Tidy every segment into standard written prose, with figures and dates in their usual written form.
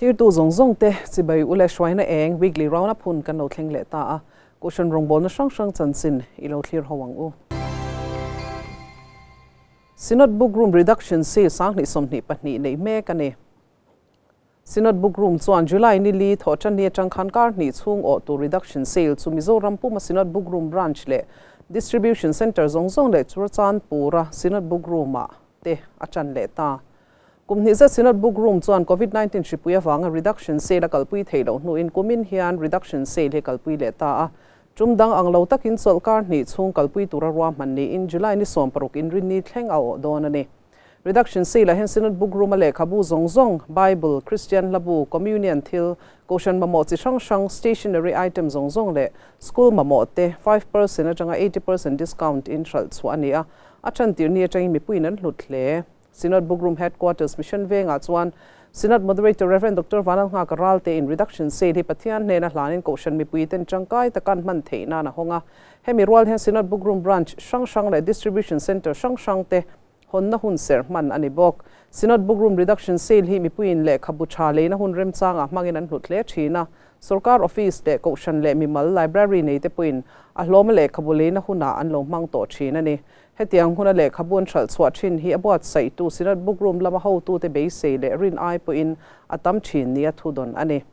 Thlirtu zawng zawng te chibai u leh hruaina eng weekly round up hun kan lo thleng leh ta a, Kohhran rawngbawlna hrang hrang chanchin i lo thlir ho ang u. Synod Book Room Reduction Sale 2022 neih mek a ni. Synod Book Room chuan July ni li thawh tan ni atang khan kar hnih chhung awh tur Reduction Sale chu Mizoram puma Synod Book Room Branch leh Distribution Centre zawng zawng leh Churachandpur-a Synod Book Room-ah te a tan leh ta. Kum hnih zet Synod Book Room chuan Covid 19 hripui avanga Reduction Sale a kalpui theih loh hnuin kumin hian Reduction Sale hi kalpui leh ta a. Tum dang ang lo takin chawlhkar hnih chhung kalpui tura ruahman niin July ni 16 inrinni thleng a awh dawn a ni. Reduction Sale-ah hian Synod Book Room-a lehkhabu zawng zawng, Bible, Kristian hlabu, Communion thil, Kohhran mamawh chi hrang hrang, stationery item zawng zawng leh school mamawh te 5% atanga 80% discount in hralh chhuah a ni a, a chantir ni atangin mipuiin an hlut hle. Synod Book Room Headquarters Mission Vengah chuan Synod Moderator Rev. Doctor Vanlalnghaka Ralte in Reduction Sale hi Pathian hnena hlanin Kohhran mipui ten tangkai taka an hman theih nan a hawng a. Hemi rual hian Synod Book Room Branch hrang hrang leh Distribution Centre hrang hrang te hawnna hun serh hman a ni bawk. Synod Book Room Reduction Sale hi mipuiin lehkhabu tha leina hun remchangah hmangin an hlut hle thin a. Sorkar Office leh Kohhran leh mimal Library nei te pawhin a hlawma lehkhabu leina hunah an lo hmang tawh thin a ni. Hetiang huna lehkhabu an hralh chhuah thin hi a buatsaihtu Synod Book Room lama hotute beisei leh rin ai pawhin a tam thin nia thudawn a ni.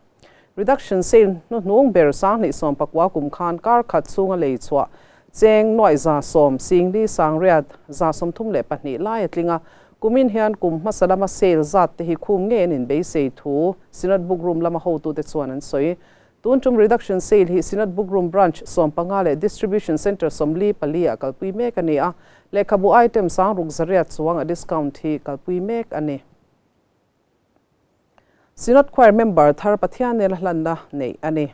Reduction Sale hnuhnung ber 2019 kum khan kar khat chhunga lei chhuah cheng nuaih 110 singli sangriat 132 lai a tling a, kumin hian kum hmasa lama sale zat te hi khum ngei an inbeisei thu Synod Book Room lama hotute chuan an sawi. Tun tum Reduction Sale hi Synod Book Room Branch 15 leh Distribution Centre 44 ah kalpui mek a ni a, lehkhabu item 6800 chuang a discount hi kalpui mek a ni. Synod Choir member thar Pathian nena hlanna neih a ni.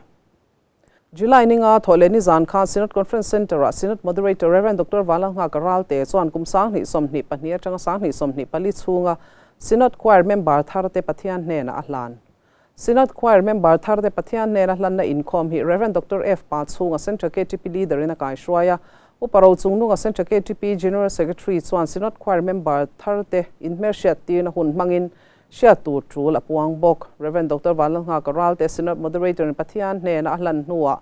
July ninga thawh leh nizan khan Synod Conference Centre-ah Synod Moderator Rev. Doctor Vanlalnghaka Ralte chuan kum 2022 atanga 2024 chhunga Synod Choir member tharte Pathian hnenah a hlan. Synod Choir member tharte Pathian hnena hlanna inkhawm hi Rev. Doctor F. Pa chhunga Central KTP Leader in a kaihruai a, Upa Ro Chungnunga Central KTP General Secretary chuan Synod Choir member tharte inhmelhriat tirna hun hmangin hriat tur tul a puang bawk. Rev. Doctor Vanlalnghaka Ralte Synod Moderator in Pathian hnena a hlan hnuah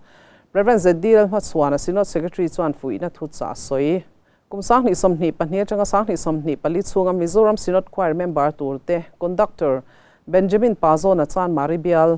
Rev. ZD Lalhmachhuana Synod Secretary chuan fuihna thu chah a sawi. Kum 2022 atanga 2024 chhunga Mizoram Synod Choir member turte Conductor Benjamin Pazawna Chanmari Bial,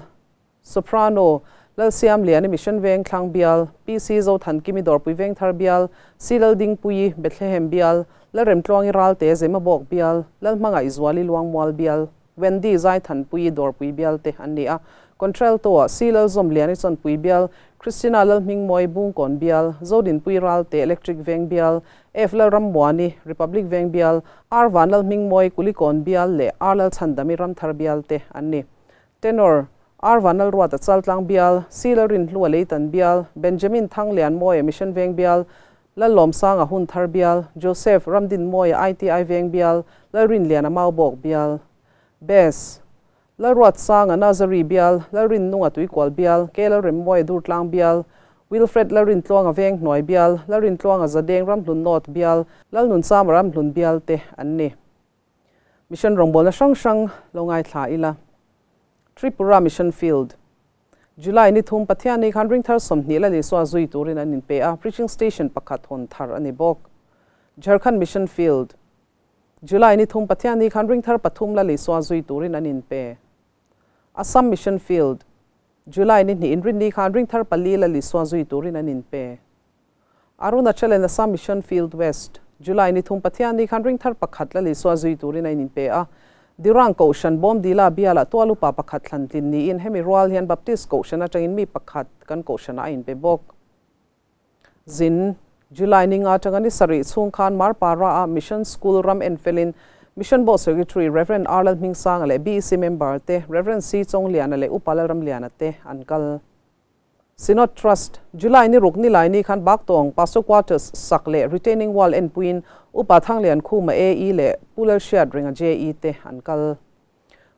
Soprano Lalsiam Liani Mission Veng Thlang Bial, PC Zothankimi Dawrpui Veng Thar Bial, C Laldingpuii Bethlehem Bial, Lalremtluangi Ralte Zemabawk Bial, Lalhmangaih Zuali Luangmual Bial, Wendy Zaithanpuii Dawrpui Bial te an ni a. Contralto-ah C Lalzawmliani Chawnpui Bial, Christina Lalhmingmawi Bungkawn Bial, Zodinpui Ralte Electric Veng Bial, F Lalrammuani Republic Veng Bial, R Vanlalhmingmawi Kulikawn Bial leh R Lalchhandami Ramthar Bial te an ni. Tenor, R Vanlalruata Chaltlang Bial, C Lalrinhlua Leitan Bial, Benjamin Thanglianmawia Mission Veng Bial, Lallawmsanga Hunthar Bial, Joseph Ramdinmawia ITI Veng Bial, Lalrinliana Maubawk Bial, Bass, Lalruatsanga Nazari Bial, Lalrinnunga Tuikual Bial, K Lalremmawia Durtlang Bial, Wilfred Lalrintluanga Veng Hnuai Bial, Lalrintluanga Zadeng Ramhlun North Bial, Lalnunchama Ramhlun Bial te an ni. Mission rawngbawlna hrang hrang lo ngaithla ila. Tripura Mission Field. July ni thum Pathian ni khan ringthar 20 la Isua zui turin an inpe a, preaching station pakhat hawn thar a ni bawk. Jharkhand Mission Field. July ni thum Pathian ni khan ringthar pathum la Isua zui turin an inpe. Assam Mission Field. July ni hnih inrin ni khan ringthar pali la Isua zui turin an inpe. Arunachal and Assam Mission Field West. July ni thum Pathian ni khan ringthar pakhat la Isua zui turin an inpe a. Dirang Kohhran Bawmdila bialah tualupa pakhat thlan tlin niin hemi rual hian Baptist Kohhran atangin mi pakhat kan Kohhranah a inpe bawk. Zin, July ni nga atanga ni sarih chhung khan Marpara a Mission School ram enfelin Mission Board Secretary Rev. R Lalhmingsanga leh BEC member te Rev. C Chawngliana leh Upa Lalramliana te an kal. Synod Trust, July ni ruk ni lai ni khan Baktawng Pastor Quarters sak leh retaining wall enpuiin Upa Thanglian Khuma AE leh Pu Lalhriat Ringa JE te an kal.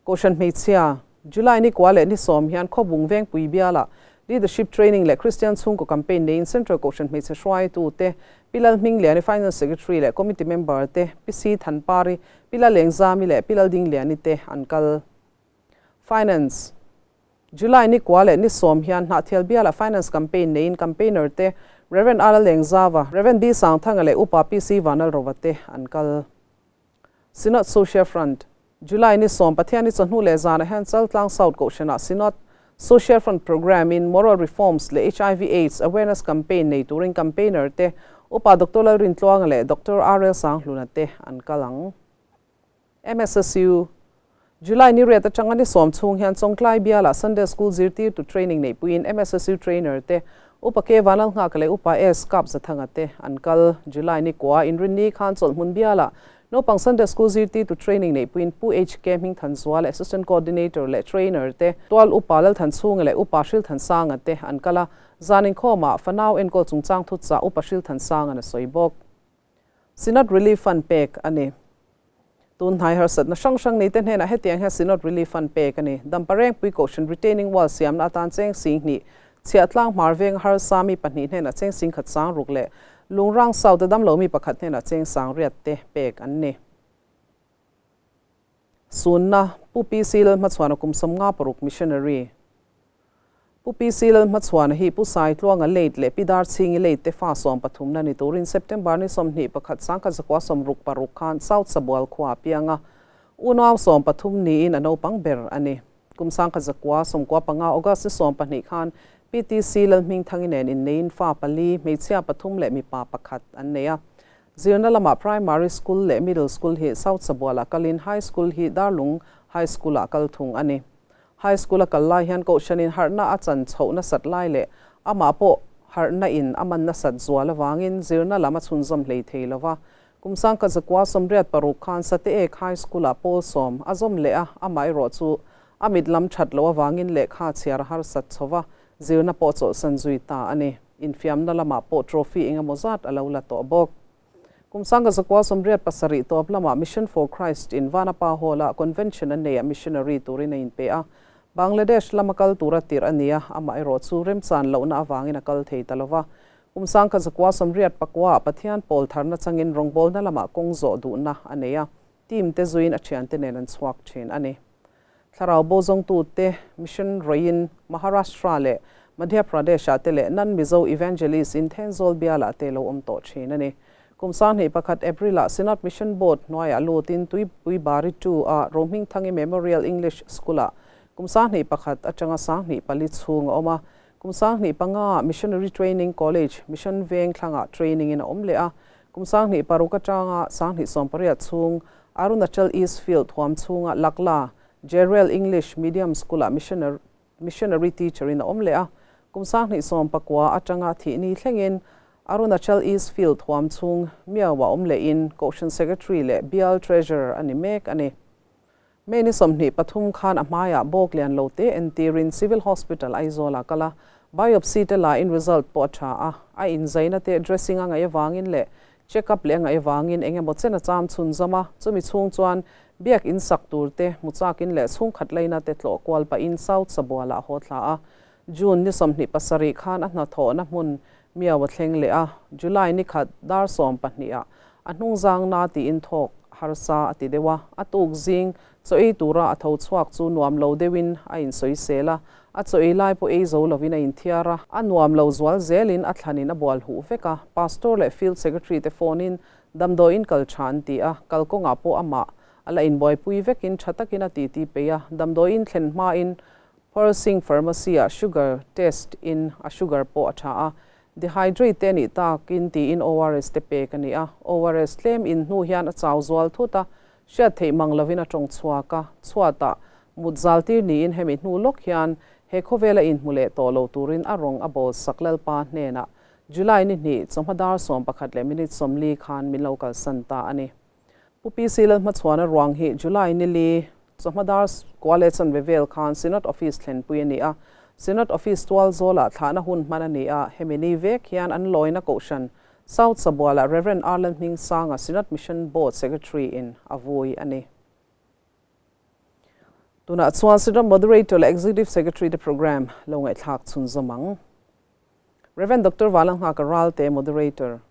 Kohhran Hmeichhia, July ni kua leh ni sawm hian Khawbung Vengpui bialah Leadership Training leh Kristian Chhungkaw Campaign neiin Central Kohhran Hmeichhe hruaitu te Pi Lalhmingliani Finance Secretary leh Committee Member te Pi C Thanpari, Pi Lalengzami leh Pi Laldingliani te an kal. Finance. July ni kua leh ni sawm hian Hnahthial bialah Finance Campaign neiin Campaigner te Rev. Ala Lengzava, Rev. B Sangthanga leh Upa PC Vanlalrova te an kal. Synod Social Front, July ni sawm Pathianni chawhnu leh zanah hian Chaltlang South Kohhranah Synod Social Front Programme in Moral Reforms leh hiv Aids Awareness Campaign nei turin Campaigner te Upa Doctor Lalrintluanga leh Doctor RL Sanghluna te an kal ang. MSSU, July ni riat atanga ni sawm chhung hian Chawngtlai bialah Sunday School zirtirtu training neih puiin MSSU trainer te Upa K Vanlalnghaka leh Upa S Kapzathanga te an kal. July ni kua Inrinni khan Chawlhmun bialah naupang Sunday School zirtirtu training neih puiin Pu HK Hmingthanzuala Assistant Coordinator leh trainer te Tual Upa Lalthanchhunga leh Upa Hrilthansanga te an kal a, zan inkhawmah fanau enkawl chungchang thutchah Upa Hrilthansanga'n a sawi bawk. Synod Relief Fund pek a ni. Tun hnai harsatna hrang hrang neite hnenah hetiang hian Synod Relief Fund pek a ni. Damparengpui Kohhran Retaining Wall siamna atan cheng singhnih, Chhiahtlang hmar veng harsa mi pahnih hnenah cheng singkhat sang ruk leh Lungrang South a damlo mi pakhat hnenah cheng sang riat te pek an ni. Sunna, Pu PC Lalhmachhuana kum 56 Missionary. Pu PC Lalhmachhuana hi Pu Saitluanga late leh Pi Darchhingi late te fa 13 na ni turin September ni 21 1966 khan South Sabual khua a piang a, unau 13 niin a naupang ber a ni. Kum 1995 August ni 12 khan PTC Lalhmingthangi nen inneiin fa pali, hmeichhia pathum leh mipa pakhat an nei a. Zirna lamah Primary School leh Middle School hi South Sabualah kalin High School hi Darlung High School-ah kal thung a ni. High School a kal lai hian Kohhranin harhna a chan chhoh nasat lai leh amah pawh harhna in a man nasat zual avangin zirna lam a chhunzawm hlei thei lo va. Kum 1986 khan Sateek High School-ah pawl sawm a zawm leh a, amah erawh chu a mit lam that loh avangin lehkha chhiar a harsat chho va, zirna pawh chawlhsan zui ta a ni. Infiamna lamah pawh trophy eng emaw zat a lo la tawh bawk. Kum 1987 tawp lamah Mission for Christ in Vanapa Hall-ah convention an neiah missionary turin a inpe a. Bangladesh lama kal tura tirh a ni a, amaherawh chu remchan lohna avangin a kal thei ta lo va. Kum 1989-ah Pathian pawl tharna changin rawngbawlna lamah kawng zawh duhna a nei a, team te zuiin a thiante nen an chhuak thin a ni. Thlarau bo zawngtute mission rawih-in Maharashtra leh Madhya Pradesh-ah te leh non-Mizo evangelist in Thenzawl bialah te lo awm tawh thin a ni. Kum 21 April-ah Synod Mission Board hnuaiah lutin Tuipui Bari 2-a Rohmingthangi Memorial English School-ah kum 21 atanga 24 chhung a awm a. Kum 25-ah Missionary Training College, Mission Veng thlangah training-in a awm leh a. Kum 26 atanga 28 chhung Arunachal East Field huam chhunga Lakla Jerel English Medium School-ah Missionary Teacher-in a awm leh a. Kum 2019 atanga thih ni thlengin Arunachal East Field huam chhung Miau-ah awm lehin Kohhran Secretary leh Bial Treasurer a ni mek a ni. May ni 23 khan a hmaiah bawk lian lo te entirin Civil Hospital Aizawl-ah kal a, biopsy te lain result pawh a tha a, a inzaina te dressing a ngaih avangin leh check up leh a ngaih avangin eng emaw chen a cham chhunzawm a, chumi chhung chuan biak in sak tur te hmu chakin leh chhungkhat laina te tlawh kual pahin South Sabualah a haw thla a. June ni 27 khan a hnathawhna hmun Miau a thleng leh a, July ni khat dar 12 ah a hnungzang na tiin thawk harsa a ti deuh a, a tuk zing chaw ei tura a tho chhuak chu nuam lo deuhin a insawisel a, a chaw ei lai pawh ei zo lovin a inthiar a, a nuam lo zual zelin a thlanin a bual huh vek a, Pastor leh Field Secretary te phone in damdawiin kal tha an ti a, kalkawngah pawh amah a la inbuaipui vekin tha takin a titi peih a, damdawiin thlen hmain Pearl Singh Pharmacy ah sugar test in a sugar pawh a tha a, dehydrate te a nih takin tiin ORS te pek a ni a, ORS tlem in hnu hian a chau zual thut a, hriat theih mang lovin a tawng chhuak a, chhuatah mut zal tir niin hemi hnu lawk hian he khawvela inhmu leh tawh lo turin a rawng a bawl sak Lalpa hnenah July ni hnih chawhma dar 11 leh minute 40 khan min lo kalsan ta a ni. Pu PC Lalhmachhuana ruang hi July ni li chawhma dar kua leh chanve vel khan Synod Office thlenpui a ni a. Synod Office tual zawlah thlahna hun hman a ni a, hemi ni vek hian an lawina kohhran South Sabualah Rev. R Lalhmingsanga Synod Mission Board Secretary in a vui a ni. Tunah chuan Synod Moderator leh Executive Secretary te programme lo ngaihthlak chhunzawm ang. Rev. Doctor Valanghaka Ralte, Moderator.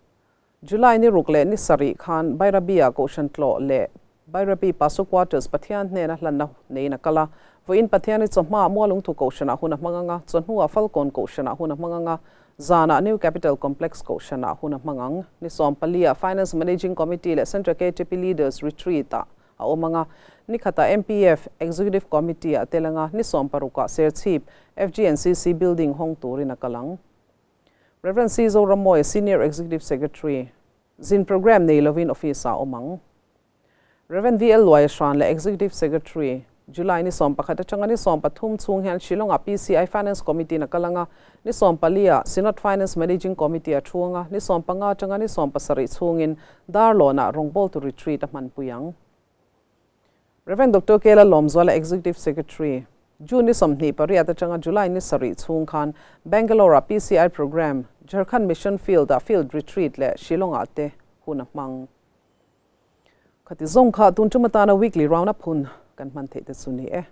July ni ruk leh ni sarih khan Bairabi-ah Kohhran tlawh leh Bairabi Pastor Quarters Pathian hnena hlanna neiin a kal a. Vawiin Pathiani chawhma Mualungthu Kohhranah hun a hmang ang a, chawhnuah Falkawn Kohhranah hun a hmang ang a, zanah New Capital Complex Kohhranah hun a hmang ang. Ni sawmpalia Finance Managing Committee leh Central KTP Leaders Retreat-ah a awm ang a, ni khatah MPF Executive Committee-ah a tel ang a, ni sawmparukah Serchhip FGNCC Building hawng turin a kal ang. Rev. C. Zoramawia, Senior Executive Secretary, zin programme nei lovin office-ah a awm ang. Rev. VL Luaia Hran leh Executive Secretary, July ni 11 atanga ni 13 chhung hian Shillong-ah PCI Finance Committee-in a kal ang a, ni 14-ah Synod Finance Managing Committee a thu ang a, ni 15 atanga ni 17 chhungin Darlawnah rawngbawltu retreat a hmanpui ang. Rev. Doctor Kela Lawmzuala Executive Secretary, June ni 28 atanga July ni 7 chhung khan Bangalore-ah PCI Programme, Jharkhand Mission Field-ah Field Retreat leh Shillong-ah te hun a hmang. Khati zawng kha tun tum atana weekly round up hun kan hman theih te chu ni e.